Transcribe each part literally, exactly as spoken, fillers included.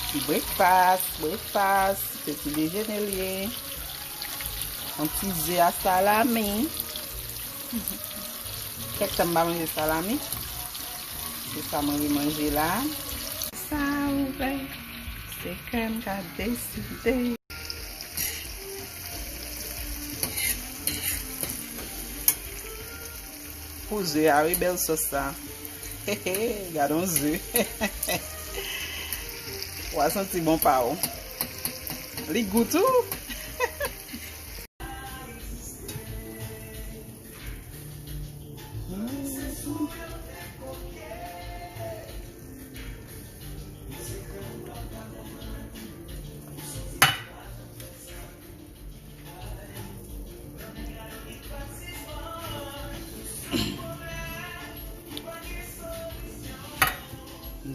Ti breakfast, breakfast, se ti dejene l ye. Yon ti ze a salami. Kèk tan m pa manje salami. Se sa mwen vin manje la. Sa ouvè, se kè m ka deside. Pou ze a, wi, bèl sòs sa. Gade yon ze. W a santi bon pa w. Li gou tou.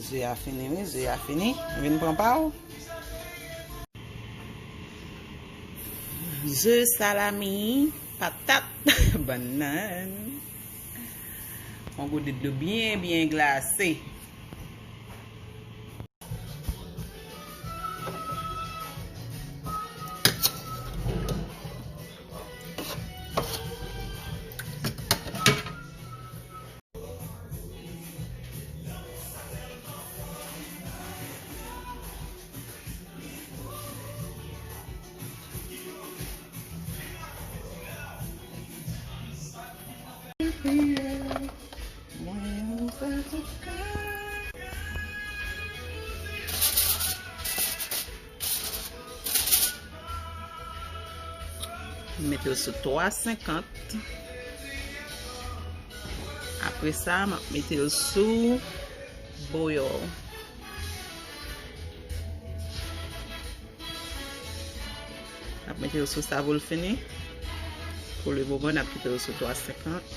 Ze a fini, wi, ze a fini. Vin pran pa w. Ze, salami, patat, bannann. Yon gode dlo byen, byen glase. Mete l sou twa senkant. Apre sa, m ap mete l sou boil. N ap mete yo sou sa pou l fini. Pou le moman, n ap kite yo sou twa senkant.